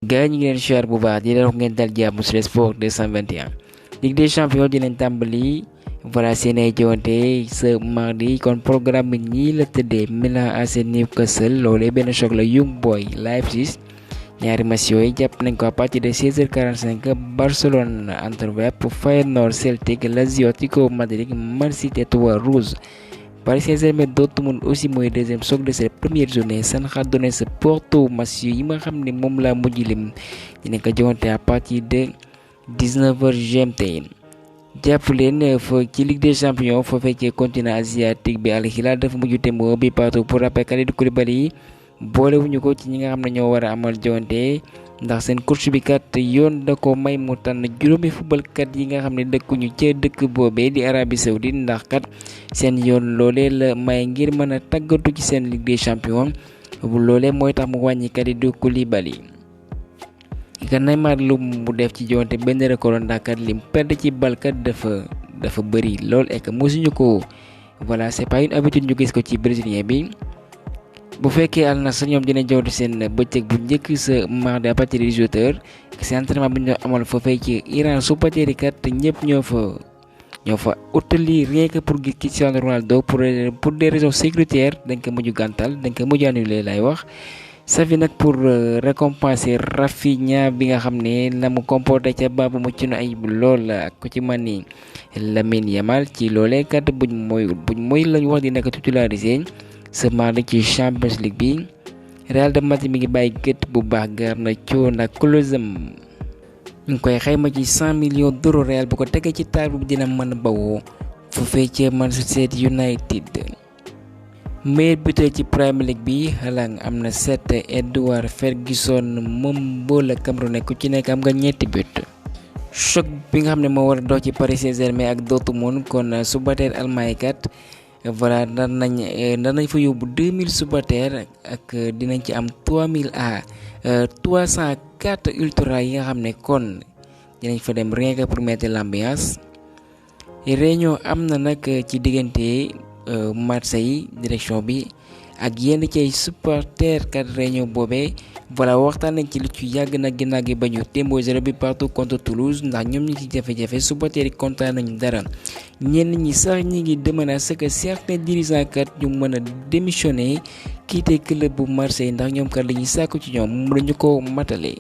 gaa ñi ngi leen siyaar bu baax di leen wax ngeen dal jàmm sur Sport 221 Ligue des champions dinañ tàmbali voilà seen ay jowante ce mardi kon programme bi ñii la tëddee Milan AC Newcastle loolee benn choc la Young Boys Leipzig ñaari match yooyu jàpp nañ ko à partir de 16h45 Barcelone Antwerp Feyenoord Celtic Lazio Atlético Madrid Man City Étoile Rouge Paris Saint-Germain Dortmund aussi mooy deuxième choc de cette première journée Shakhtar Donetsk Porto match yi nga xam ne moom laa mujj lim dinañ ko joŋante à partir de 19h GMT jàpp leen fa ci Ligue des champions foofee ci continent asiatique bi Al Hilal dafa mujj témboo bi partout pour rappel Kalidou Koulibaly yi boolewuñu ko ci ñi nga xam ne ñoo war a amal joŋante ndax seen coach bi kat yoon da ko may mu tànn juróomi footballkat yi nga xam ne dëkkuñu ca dëkk boobee di Arabie Saoudite ndax kat seen yoon loolee la may ngir mën a tàggatu ci seen Ligue des champions bu loolee mooy tax mu wàññi Kalidou Koulibaly gannaaw maar lu mu def ci joŋante benn record ndax kat lim perd ci balkat dafa bëri lool et que mosuñu ko voilà c'est pas une habitude ñu gis ko ci brésilien bi. bu fekkee Al Nassr ñoom dina jawdi seen bëccëg bu njëkk sa mardi à partir de 18h seen entraînement bi ñu amal foofee ci Iran Supporters kat ñëpp ñoo fa utali rien que pour gis Cristiano Ronaldo pour des raisons sécuritaires dañ ko mujj gàntal dañ ko mujj annulé lay wax. Xavi nag pour récompenser Rafinha bi nga xam ne la mu comporté ca baabu mucc na ayib lool ak ku ci man ni Lamine Yamal ci loolee kat buñ mooy lañ wax di nekk titularisé. ce mardi ci Champions League bi Real de Madrid mi ngi bàyyi gët bu baax Garnacho nag Klose ñu ngi koy xayma ci 100 millions d'euros Real bu ko tegee ci table bi dina mën a bawoo foofee ca Manchester United. meilleur buteur ci Premier League bi Haaland am na 7 Edouard Ferguson moom boole Cameroun ku ci nekk am nga ñetti but. choc bi nga xam ne moo war a dox ci Paris Saint-Germain ak Dortmund kon supporter allemand kat voilà danañ fa yóbbu 2000 supporters ak dinañ ci am 3000 à 304 ultra yi nga xam ne kon dinañ fa dem rien que pour mettre l'ambiance. réunion am na nag ci diggante Marseille direction bi ak yenn ci ay supporters kat réunion boobee voilà waxtaan nañ ci lu ci yàgg nag ginnaaw gi ba ñu témboo 0 bi partout contre Toulouse ndax ñoom ñi ci jafe-jafe supporters yi kontaan nañu dara ñenn ñi sax ñi ngi demander à ce que certains dirigeants kat ñu mën a démissionner quitter club bu Marseille ndax ñoom kat li ñuy sàkku ci ñoom mënuñu ko matale.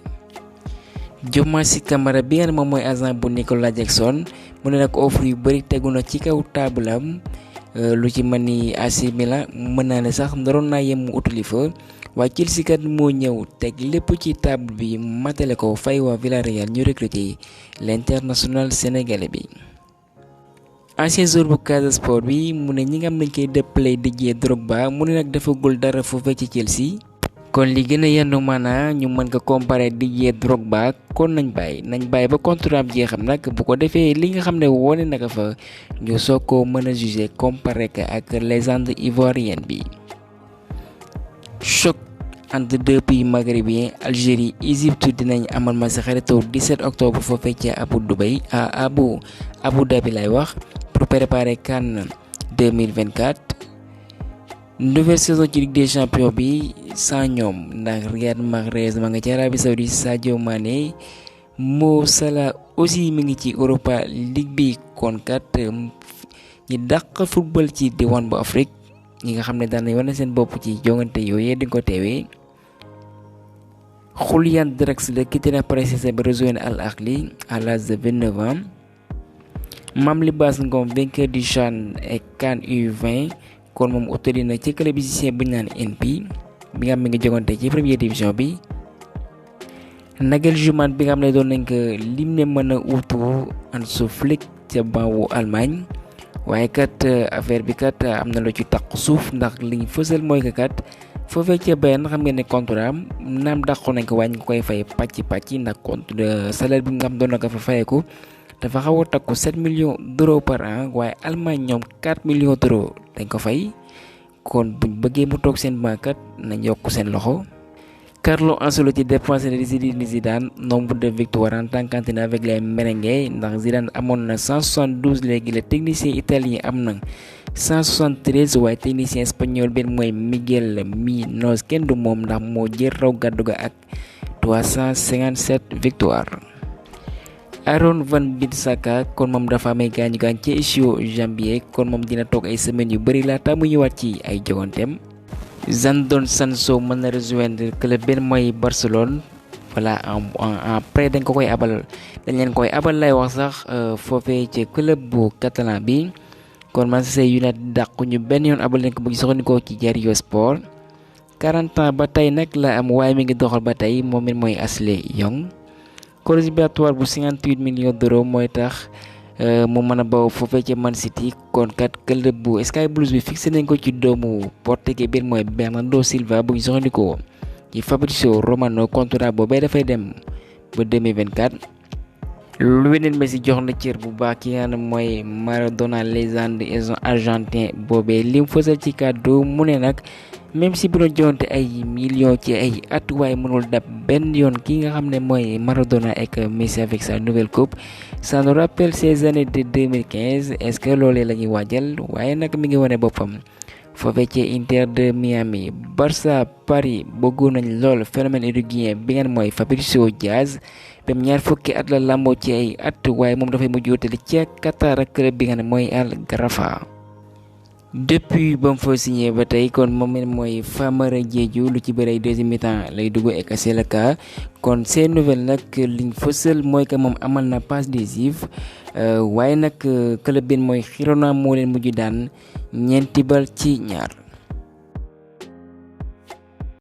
Diomansy Kamara bi nga ne moom mooy agent bu Nicolas Jackson mu ne nag offre yu bëri tegu na ci kaw taabalam lu ci mën ni AC Milan mën naa ne sax ndaroon naa yem mu utali fa waaye Chelsea kat moo ñëw teg lépp ci table bi matale ko fay waa Villarreal ñu recruter l'international sénégalais bi. ancien joueur bu Casa Sport bi mu ne ñi nga am nañ koy dëppale Didier Drogba mu ne nag defagul dara foofee ci Chelsea kon li gën a yenn maanaa ñu mën ko comparer Didier Drogba kon nañ bàyyi ba contrat am jeexam nag bu ko defee li nga xam ne wone naka fa ñu soog koo mën a juger comparer ko ak légende ivoirienne bi. choc entre deux pays maghrébiens Algérie Égypte dinañ amal match xaritoo 17 octobre foofee ca Abu Dhabi lay wax pour préparer CAN 2024. nouvelle saison ci Ligue des champions bi sans ñoom ndax Riyad Mahrez ma nga ci Arabie Saoudite Sadio Mané Mo Salah aussi mi ngi ci Europa League bi kon kat ñi dàq football ci diwaan bu Afrique ñi nga xam ne daan nañ wane seen bopp ci jongante yooyu di ko teewee. Julian Draxler quitté na Paris Saint-Germain rejoindre Al Ahly à l'âge de 29 ans. Mame Libasse Ngom vainqueur du CHAN et CAN U20 kon moom utali na ci club égyptien bu ñu naan NP bi nga xam ne ngi jogante ci première division bi. Nagelsmann bi nga xam ne doon nañ ko lim ne mën a uutu Hansi Flick ca banc Allemagne waaye kat affaire bi kat am na lu ci taq suuf ndax liñ fësal mooy que kat foofee ca Bayern xam ngeen ne contrat am naam dàqu nañ ko waaye ñu koy fay pàcc ndax compte salaire bi nga xam doon na ko fa fayeku dafa xaw a takku 7 millions d'euros par an waaye Allemagne ñoom 4 millions d'euros dañ ko fay kon buñ bëggee mu toog seen bankat nañ yokk seen loxo. Carlo Ancelotti dépensé de Zinedine Zidane nombre de victoires en tant qu'entraîneur avec les merengues ndax Zidane amoon na 172 léegi le technicien italien am na 173 waaye technicien espagnol benn mooy Miguel Muñoz kenn du moom ndax moo jël raw gàddu ga ak 357 victoires. Aaron Wan-Bissaka kon moom dafa amee gaañu ci issue jambier kon moom dina toog ay semaines yu bëri laata mu ñëwaat ci ay joganteem. Jadon Sancho mën na rejoindre club benn mooy Barcelone voilà en prêt dañ leen koy abal lay wax sax foofee ci club bu catalan bi kon Manchester United dàqu ñu benn yoon abal leen ko bu soxandikoo ci Diario Sport 40 ans ba tey nag la am waaye mi ngi doxal ba tey moom it mooy Ashley Young clause libératoire bu 58 millions d'euros mooy tax mu mën a baw foofee ca Man City kon kat club bu Sky Blues bi fixé nañ ko ci doomu portugais bi mooy Bernardo Silva bu ñu soxandikoo ci Fabrizio Romano contrat boobee dafay dem ba 2024. Lionel Messi jox na cër bu baax ki nga xam ne mooy Maradona légende argentin boobee lim fësal ci kàddu mu ne nag même si bu doon joonte ay millions ci ay at waaye mënul dab benn yoon ki nga xam ne mooy Maradona ak Messi avec sa nouvelle coupe ça nous rappelle ces années de 2015 est-ce que loolee la ñuy waajal waaye nag mi ngi wane boppam foofee ci Inter de Miami. Barça Paris bëggoon nañ lool phénomène uruguayen bi ngeen mooy Fabrizio Diaz bam ñaar fukki at la làmboo ci ay at waaye moom dafay mujj wutali ci Qatar ak club bi nga ne mooy Al Gharafa. Depuis ba mu fa signé ba tey kon moom mooy Famara Diédhiou lu ci bëri ay deuxième mi-temps lay dugg ak c'est le cas kon ces nouvelles nag liñ fësal mooy que moom amal na passe décisive waaye nag club bi mooy Girona moo leen mujj daan 4 bal ci 2.